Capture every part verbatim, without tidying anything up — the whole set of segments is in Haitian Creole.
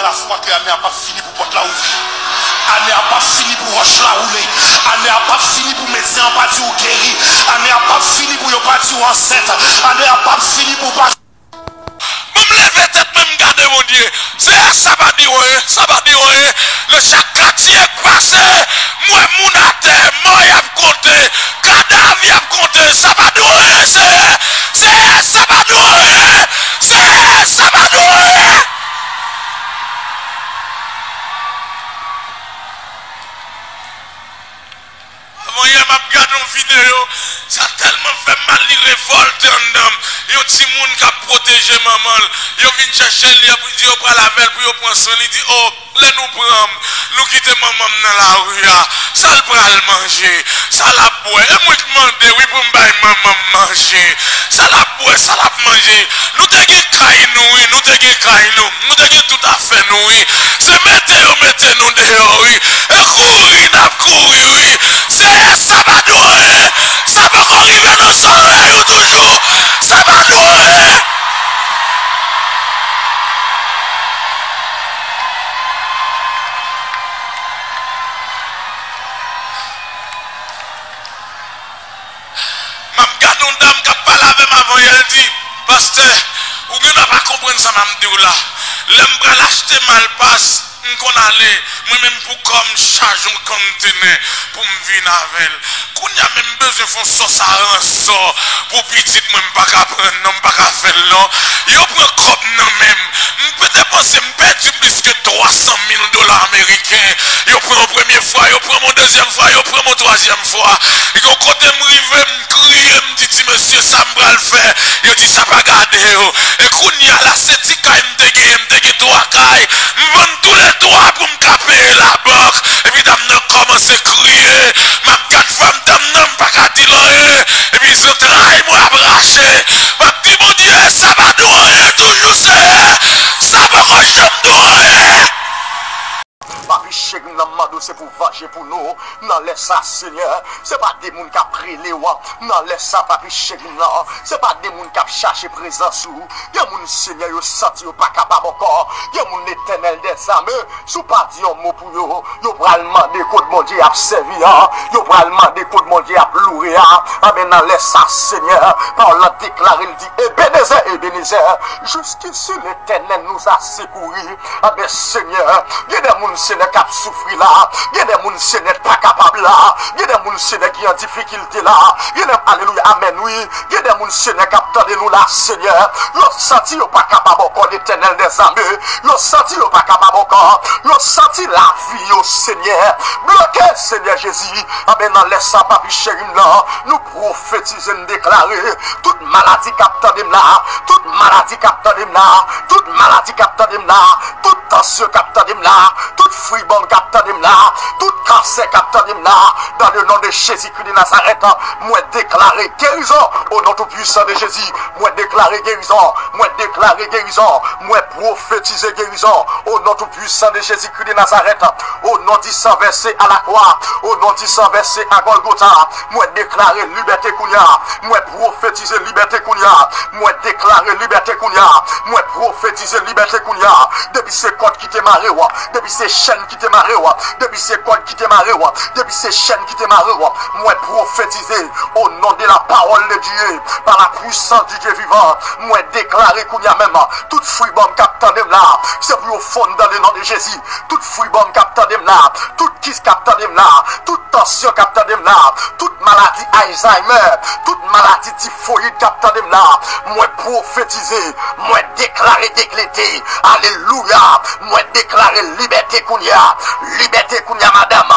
Afwonte, ane a p ap fini pou pòt la ouvri. Ane a p ap fini pou wòch la woule. Ane a p ap fini pou medsen an pa di w geri. Ane a p ap fini pou yo pa di w ansent. Ane a p ap fini pou w pa. Bon, m leve tèt mwen, m gade Bondye. Seyè, sa pa di w anyen, sa pa di w anyen. Nan chak katye k pase, m wè moun atè, mò y ap konte, kadav y ap konte. Sa pa di w anyen, Seyè. Seyè, sa pa di w anyen. Seyè, sa pa di w anyen. Avanyè m ap gade yon videyo, sa tèlman fè m mal, li revòlte anndan m. Yon timoun k ap pwoteje manman l, yo vin chèche l, yo di yo pral avè l pou yo pran swen li, di, o, lè nou pran m, nou kite manman m nan lari a, sa l pral manje, sa l ap bwè? E mwen k mande, wi, pou m bay manman m manje. Sa l ap bwè, sa l ap manje? Nou te gen kay nou, wi, nou te gen kay nou. Nou te gen tout afè nou, wi. Se mete yo mete nou deyò, wi. E kouri n ap kouri, wi. Seyè, sa pa di w anyen. Sa poko rive nan zòrèy ou toujou. Sa pa di w anyen. M ap gade yon dam k ap pale avè m avanyè, l di, pastè, ou gendwa pa konprann sa m ap di w la. Lè m pral achte malpas, m konn ale, mwen menm pou kò m chaje yon konntenè pou m vin avè l. Kounye a menm m bezwen fè yon sòs aransò pou pitit mwen, m pa ka pran non, m pa ka fè l non. Yo pran kòb nan men m. M depanse, m pèdi plis ke twa san mil dola ameriken. Yo pran yon premye fwa, yo pran m yon dezyèm fwa, yo pran m yon twazyèm fwa. Yon kote m rive, m kriye, m di, ti mesye, sa m pral fè? Yo di, sa pa gade yo. E kounye a la, se ti kay m te genyen, m te gen twa kay. M vann toulètwa pou m ka peye labank. Epi dam nan kòmanse kriye. M ap gad fanm dam nan, m pa ka di l anyen. Epi zantray mwen ap rache. M ap di Bondye, sa pa di w anyen toujou, Seyè. Sa poko janm di w anyen. Papi cheri m nan, m mande w se pou w vanje pou nou nan lè sa, Senyè. Se pa de moun k ap rele w nan lè sa, papi cheri m nan. Se pa de moun k ap chache prezans ou. Gen moun, Senyè, yo santi yo pa kapab ankò. Gen moun, Letènèl dèzame, si w pa di yon mo pou yo, yo pral mande kot Bondye y ap sèvi a. Yo pral mande kot Bondye y ap loure a. Anben, nan lè sa, Senyè, pawòl la deklare, l di, Ebenezè, Ebenezè, jusqu'ici l'Éternel nous a secourus. Anben, Senyè, gen de moun, Senyè, k ap soufri la. Gen de moun, Senyè, k pa kapab la. Gen de moun, Senyè, ki an difikilte la. Gen de, alelouya, amèn, wi. Gen de moun, Senyè, k ap tande nou la, Senyè. Yo santi yo pa kapab ankò, Letènèl dèzame. Yo santi yo pa kapab ankò. Yo santi lavi yo, Senyè, bloke, Senyè Jezi. Anben, nan lè sa, papi cheri m nan, nou pwofetize, n deklare, tout maladi k ap tande m la, tout maladi k ap tande m la, tout maladi k ap tande m la, tout tansyon k ap tande m la, tout fribòm k ap tande m la, tout kansè k ap tande m la, dans le nom de Jésus-Christ de Nazareth, mwen deklare gerizon, au nom tout puissant de Jésus, mwen deklare gerizon, mwen deklare gerizon, mwen pwofetize gerizon, au nom tout puissant de Jésus-Christ de Nazareth, au nom du sang versé à la croix, au nom du sang versé à Golgotha, mwen deklare libète kounye a, mwen pwofetize libète kounye a, mwen deklare libète kounye a, mwen pwofetize libète kounye a, depi se kòd ki te mare w, depi se chèn ki te mare w, depi se kòd ki te mare w, depi se chèn ki te mare w, mwen pwofetize, au nom de la parole de Dieu, par la puissance du Dieu vivant, mwen deklare kounye a menm, tout fribòm k ap tande m la, se pou yo fonn dans le nom de Jésus. Tout fribòm k ap tande m la, tout kis k ap tande m la, tout tansyon k ap tande m la, tout maladi Alzheimer, tout maladi tifoyid k ap tande m la, mwen pwofetize, mwen deklare, dekrete, alelouya, mwen deklare libète kounye a, libète kounye a, madanm,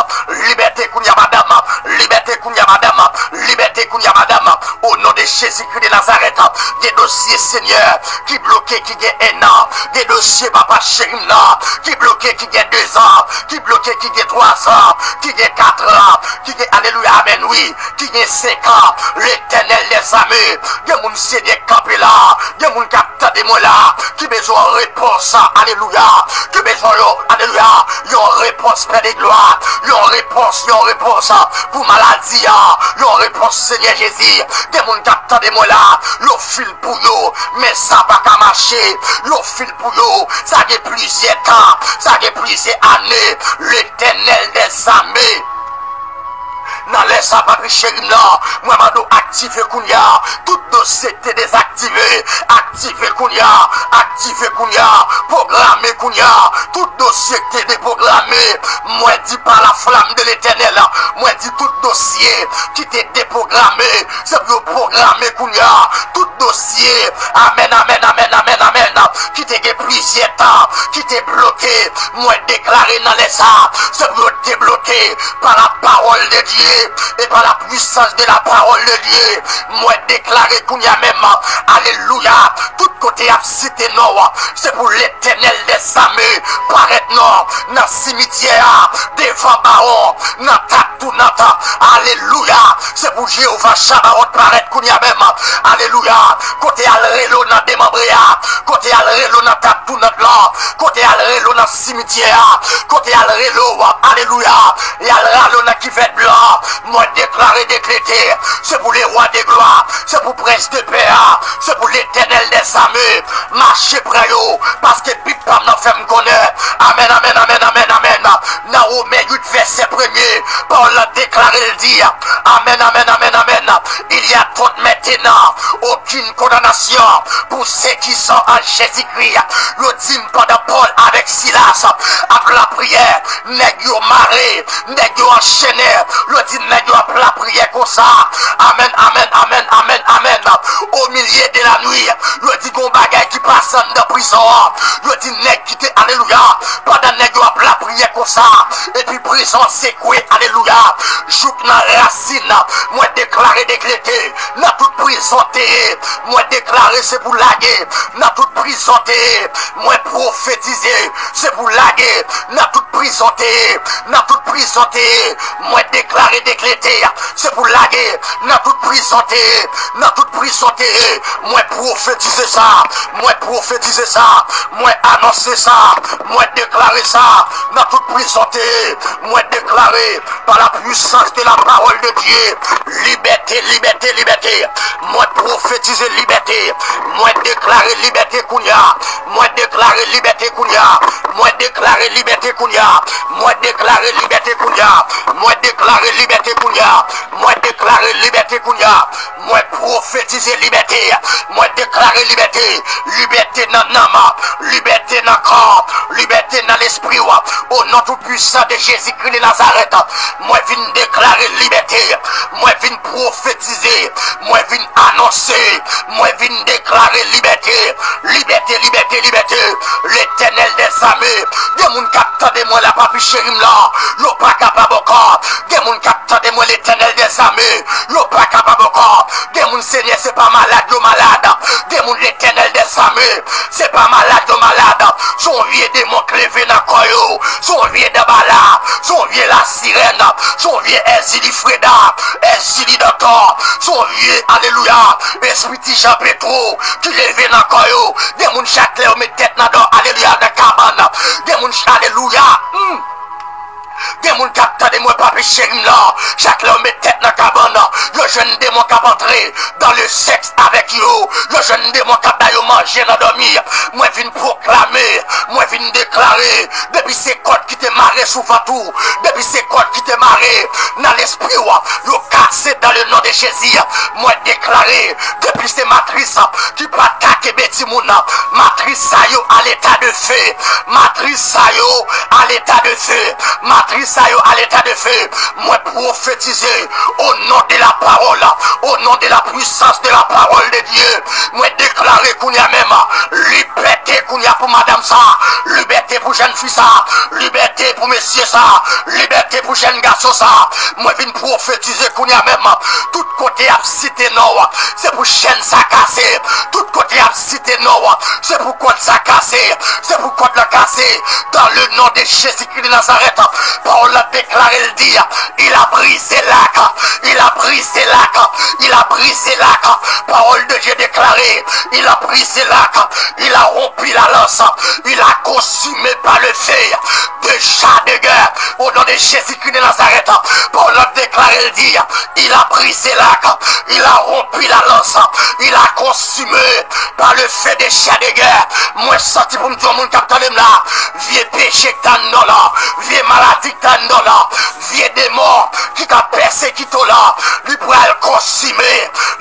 libète kounye a, madanm, libète kounye a, madanm, libète kounye a, madanm, au nom de Jésus-Christ de Nazareth. Gen dosye, Senyè, ki bloke, ki gen en an. Gen dosye papa cheri m nan ki bloke, ki gen dezan, ki bloke, ki gen twazan, ki gen katran, ki gen, alelouya, amèn, wi, ki gen senkan. Letènèl dèzame, gen moun, Senyè, k kanpe la, gen moun k ap tande mwen la, ki bezwen yon repons, alelouya, ki bezwen yon, alelouya, yon repons, Pè de glwa, yon repons, yon repons pou maladi a, yon repons, Senyè Jezi. Gen moun k ap tande mwen la, yo fin pou yo, men sa pa ka mache. Yo fin pou yo, sa gen plizyè tan, sa gen plizyè ane. Letènèl dèzame. Nan lè sa, papi cheri m nan, mwen mande w aktive kounye a. Tout dosye ki te dezaktive, aktive kounye a, aktive kounye a, pwograme kounye a. Tout dosye ki te depwograme, mwen di pa la flamme de Letènèl, mwen di tout dosye ki te depwograme, se pou yo pwograme kounye a. Tout dosye, amèn, amèn, amèn, amèn, amèn, ki te gen plizyè tan, ki te bloke, mwen deklare nan lè sa, se pou yo debloke pa la parole de Dieu et par la puissance de la parole de Dieu. Mwen deklare kounye a menm, alelouya, tout kote y ap site non w, se pou Letènèl dèzame parèt non nan simityè a, devan bawon, nan tab tounant. Alelouya, se pou Jewova Chabawòt parèt kounye a menm. Alelouya, kote y al rele w nan demanbre a, kote y al rele w nan tab tounant lan, kote y al rele w nan simityè a, kote y al rele w, alelouya, y al rale w nan kivèt blan. Mwen deklare, dekrete, se pou le roi de gloire, se pou prens de pè a, se pou Letènèl dèzame mache pre yo, paske Bib pa m nan fè m konnen. Amèn, amèn, amèn, amèn, amèn. Nan Women uit vèsè premye, pawòl la deklare, l di, amèn, amèn, amèn, amèn, il y a donc maintenant aucune condamnation pour ceux qui sont en Jésus-Christ. Yo di m pandan Pòl avèk Silas ap lapriyè, nèg yo mare, nèg yo anchennen. Yo di nèg yo ap lapriyè konsa. Amèn, amèn, amèn, amèn, amèn. Au milieu de la nuit, yo di gon bagay ki pase anndan prizon an. Yo di nèg ki te, alelouya, pandan nèg yo ap lapriyè konsa, epi prizon an sekwe, alelouya, jouk nan rasin. Mwen deklare, dekrete, nan tout prizon te ye, mwen deklare se pou lage. Nan tout prizon te ye, mwen pwofetize, se pou lage. Nan tout prizon te ye, nan tout prizon te ye, mwen deklare, dekrete, se pou lage. Nan tout prizon te ye, nan tout prizon te ye, mwen pwofetize sa, mwen pwofetize sa, mwen anonse sa, mwen deklare sa. Nan tout prizon te ye, mwen deklare, par la puissance de la parole de Dieu, libète, libète, libète. Mwen pwofetize libète. Mwen deklare libète kounye a. Mwen deklare libète kounye a. Mwen deklare libète kounye a. Mwen deklare libète kounye a. Mwen deklare libète kounye a. Mwen deklare libète kounye a. Mwen pwofetize libète. Mwen deklare libète. Libète nan nanm. Libète nan kò. Libète nan lespri w. O non tou pwisan de Jezikri de Nazarèt, mwen vin deklare libète. Mwen vin pwofetize. Mwen vin anonse. Mwen vin deklare libète. Libète, libète, libète. Letènèl dèzame. Gen moun k ap tande mwen la, papi cheri m la. Yo pa kapab ankò. Gen moun k ap tande mwen, Letènèl dèzame. Yo pa kapab ankò. Gen moun, Senyè, se pa malad yo malad. Gen moun, Letènèl dèzame, se pa malad yo malad. Se yon vye demon k leve nan kò yo. Se yon vye Danbala. Se yon vye Lasirèn. Se yon vye Èzili Freda. Èzili Dantò. Se yon vye, alelouya, espri Ti Jan Petwo ki leve nan kò yo. Gen moun, chak lè yo met tèt nan dò, alelouya, nan kabann. Gen moun, alelouya. Hmm. Gen moun k ap tande mwen, papi cheri m la. Chak lè yo met tèt nan kabann, yo jwenn demon k ap antre dans le sexe avec yo. Yo jwenn demon k ap ba yo manje nan dòmi. Mwen vin pwoklame, mwen vin deklare, depi se kòd ki te mare sou vant ou, depi se kòd ki te mare nan lespri w, yo kase dans le nom de Jésus. Mwen deklare, depi se matris ki pa ta kenbe timoun, matris sa yo à l'état de feu. Matris sa yo à l'état de feu. Matris sa yo à l'état de feu. Mwen pwofetize, au nom de la parole, au nom de la puissance de la parole de Dieu, mwen deklare kounye a menm, libète kounye a pou madanm sa, libète pou jèn fi sa, libète pou mesye sa, libète pou jèn gason sa. Mwen vin pwofetize kounye a menm, tout kote y ap site non w, se pou chèn sa kase. Tout kote y ap site non w, se pou kòd sa kase. Se pou kòd la kase. Dans le nom de Jésus-Christ de Nazareth, pawòl la deklare, l di, il a brisé l'arc, il a brisé l'arc, il a brisé l'arc. Parole de Dieu déclarée, il a brisé l'arc, il a rompu la lance, il a consumé consumé par le feu de char de guerre, au nom de Jésus-Christ de Nazareth. Pawòl la deklare, l di, il a brisé l'arc, il a rompu la lance, il a consumé par le feu de char de guerre. Mwen santi pou m di yon moun k ap tande m la, vye peche k t anndan w la, vye maladi k t anndan w la, vye demon ki ka pèsekite w la, li pral konsime,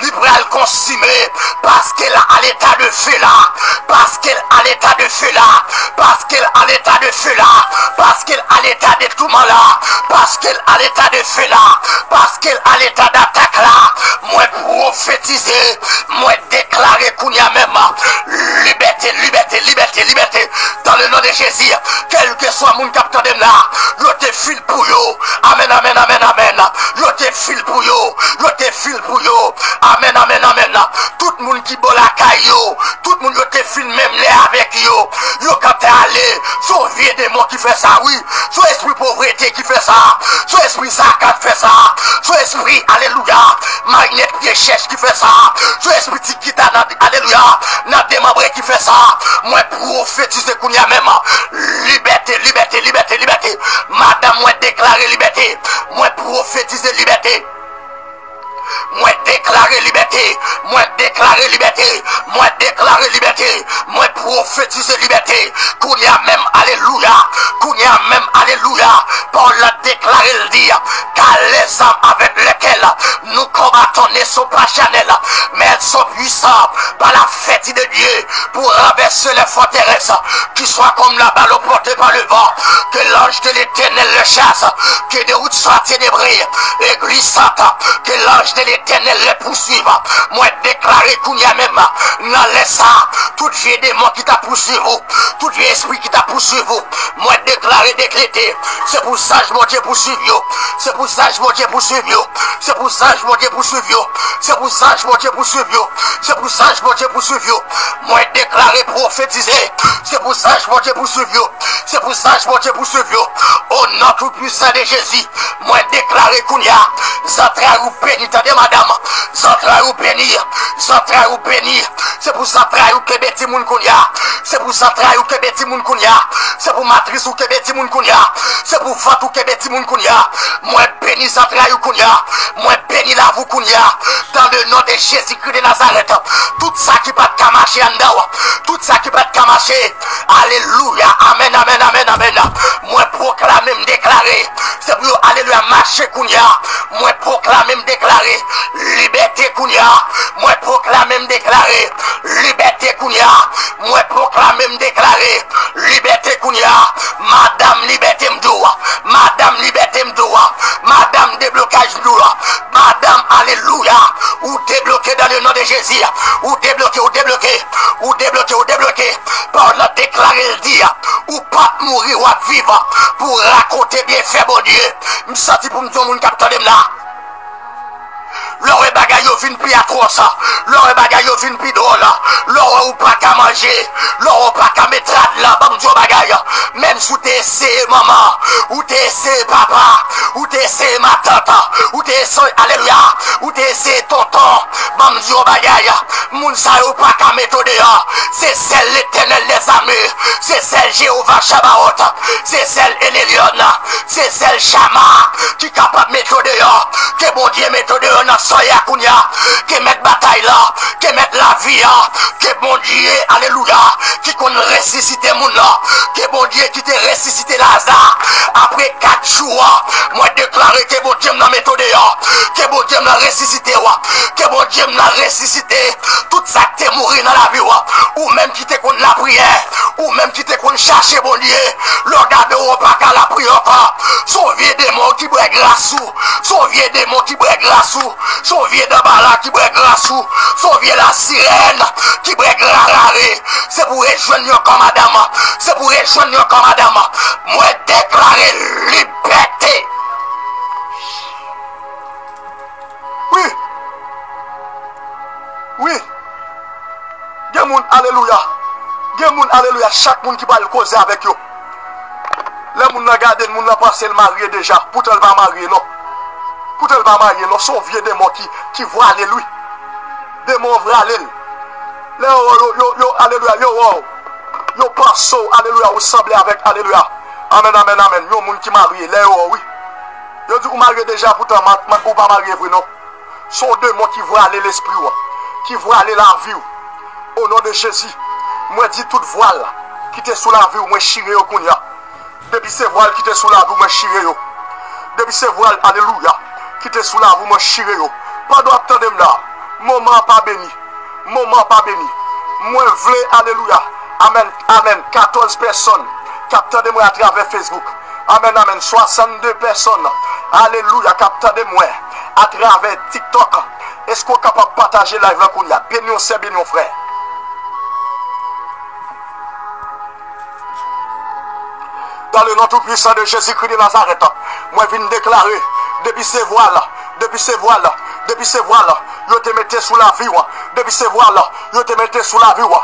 li pral konsime, paske l a leta de fe la, paske l a leta de fe la, paske l a leta de fe la, paske l a leta de touman la, paske l a leta de fe la, paske l a leta datak la. Mwen pwofetize, mwen deklare kounye a menm, libète, libète, libète, libète, dans le nom de Jésus. Kèlkeswa moun k ap tande m la, yo te fil pou yo. Amèn, amèn, amèn, amèn. Yo te fil pou yo. Yo te fil pou yo. Amèn, amèn, amèn. Tout moun ki bò lakay yo, tout moun yo te fil menm lè avèk yo, yo kanpe ale. Se yon vye demon ki fè sa, wi. Se yon espri povrete ki fè sa. Se yon espri zakat fè sa. Se yon espri, alelouya, marinèt pye chèch ki fè sa. Se yon espri ti gita nan, alelouya, nan demanbre ki fè sa. Mwen pwofetize kounye a menm. Libète, libète, libète, libète. Madanm, mwen deklare libète. Mwen pwofetize libète. Mwen deklare libète. Mwen deklare libète. Mwen deklare libète. Mwen pwofetize libète. Kounye a menm, alelouya. Kounye a menm, alelouya. Pawòl la deklare, l di, car les armes avec lesquelles nous combattons ne sont pas charnelles, mais elles sont puissantes par la force de Dieu pour renverser les forteresses, qui soient comme la balle emportée par le vent. Que l'ange de l'Éternel les chasse, que des routes soient ténébrées et glissantes, que l'ange de l'Éternel les poursuive. Mwen deklare kounye a menm, nan lè sa, tout vye demon ki t ap pousuiv ou, tout vye espri ki t ap pousuiv ou, mwen deklare, dekrete, se pou zanj Bondye pousuiv yo. Se pou zanj Bondye pousuiv yo. Se pou zanj Bondye pousuiv yo. Se pou zanj Bondye pousuiv yo. Se pou zanj Bondye pousuiv yo. Mwen deklare, pwofetize, se pou zanj Bondye pousuiv yo. Se pou zanj Bondye pousuiv yo. O non tou pwisan de Jezi, mwen deklare kounye a, zantray ou beni, tande madanm. Zantray ou beni. Zantray ou beni. Se pou zantray ou kenbe timoun kounye a. Se pou zantray ou kenbe timoun kounye a. Se pou matris ou kenbe timoun kounye a. Se pou vant ou kenbe timoun kounye a. Mwen beni zantray ou kounye a. Mwen beni lavi w kounye a. Dans le nom de Jésus-Christ de Nazareth. Tout sa ki pa t ka mache anndan w. Tout sa ki pa t ka mache. Alelouya. Amèn, amèn, amèn, amèn. Mwen pwoklame, m deklare. Se pou yo, alelouya, mache kounye a. Mwen pwoklame, m deklare. Libète kounye a. Mwen pwoklame, m deklare. Libète kounye a. Mwen pwoklame, m deklare. Libète kounye a. Madanm, libète m di w. Madanm, libète m di w. Madanm, deblokaj m di w. Madanm, alelouya. Ou debloke dans le nom de Jésus. Ou debloke, ou debloke. Ou debloke, ou debloke. Pawòl la deklare, l di, ou p ap mouri, w ap viv pou rakonte byenfè Bondye. M santi pou m di yon moun k ap tande m la. Lè w wè bagay yo vin pi atwòs, lè w wè bagay yo vin pi dwòl, lè w wè ou pa ka manje, lè w wè ou pa ka met rad la, ban m di w yon bagay, menm si w te eseye manman, ou te eseye papa, ou te eseye matant, ou te eseye, alelouya, ou te eseye tonton, ban m di w yon bagay, moun sa yo pa ka mete w deyò. Se sèl Letènèl dèzame, se sèl Jewova Chabawòt, se sèl Elelyon, se sèl Chama ki kapab mete w deyò. Ke Bondye mete w deyò nan sòy a kounye a. Ke mèt batay la, ke mèt lavi a, ke Bondye, alelouya, ki konn resisite moun nan, ke Bondye ki te resisite Laza apre kat jou a, mwen deklare ke Bondye m nan mete w deyò, ke Bondye m nan resisite w, ke Bondye m nan resisite tout sa k te mouri nan lavi w, ou menm ki te konn lapriyè, ou menm ki te konn chache Bondye, lè w gade w, ou pa ka lapriyè ankò. Se yon vye demon ki bwè gras ou, se yon vye demon ki bwè gras ou, se yon vye danbala ki bwè gras ou, se yon vye lasirèn ki bwè gras rare. Se pou rejwenn yon kò madanm, se pou rejwenn yon kò madanm. Mwen deklare libète. Wi. Wi. Gen moun, alelouya. Gen moun, alelouya, chak moun ki pral koze avèk yo. Lè moun nan gade l, moun nan panse l marye deja. Poutan l pa marye, non. Poutan l pa marye, non. Se yon vye demon ki, ki vwale l, wi. Demon an vwale l. Lè yo, yo, yo, yo, alelouya, yo wè w. Yo panse w, alelouya, ou sanble avèk, alelouya. Amèn, amèn, amèn. Yon moun ki marye, lè yo wè w, wi. Yo di ou marye deja, poutan ma- ma- ou pa marye vre, non. Se yon demon ki vwale lespri w, ki vwale lavi w. O non de Jezi, mwen di tout vwal ki te sou lavi w, mwen chire yo kounye a. Depi se vwal ki te sou lavi w, mwen chire yo. Depi se vwal, alelouya, ki te sou lavi w, mwen chire yo. Pandan w ap tande m la, moman an pa beni. Moman an pa beni. Mwen vle, alelouya. Amèn, amèn. Katòz pèsòn k ap tande mwen atravè Facebook. Amèn, amèn. Swasannde pèsòn, alelouya, k ap tande mwen atravè TikTok. Èske w kapab pataje live la kounye a? Beni yon sè, beni yon frè. Dans le nom tout puissant de Jésus-Christ de Nazareth, mwen vin deklare, depi se vwal, depi se vwal, depi se vwal, yo te mete sou lavi w, depi se vwal, yo te mete sou lavi w,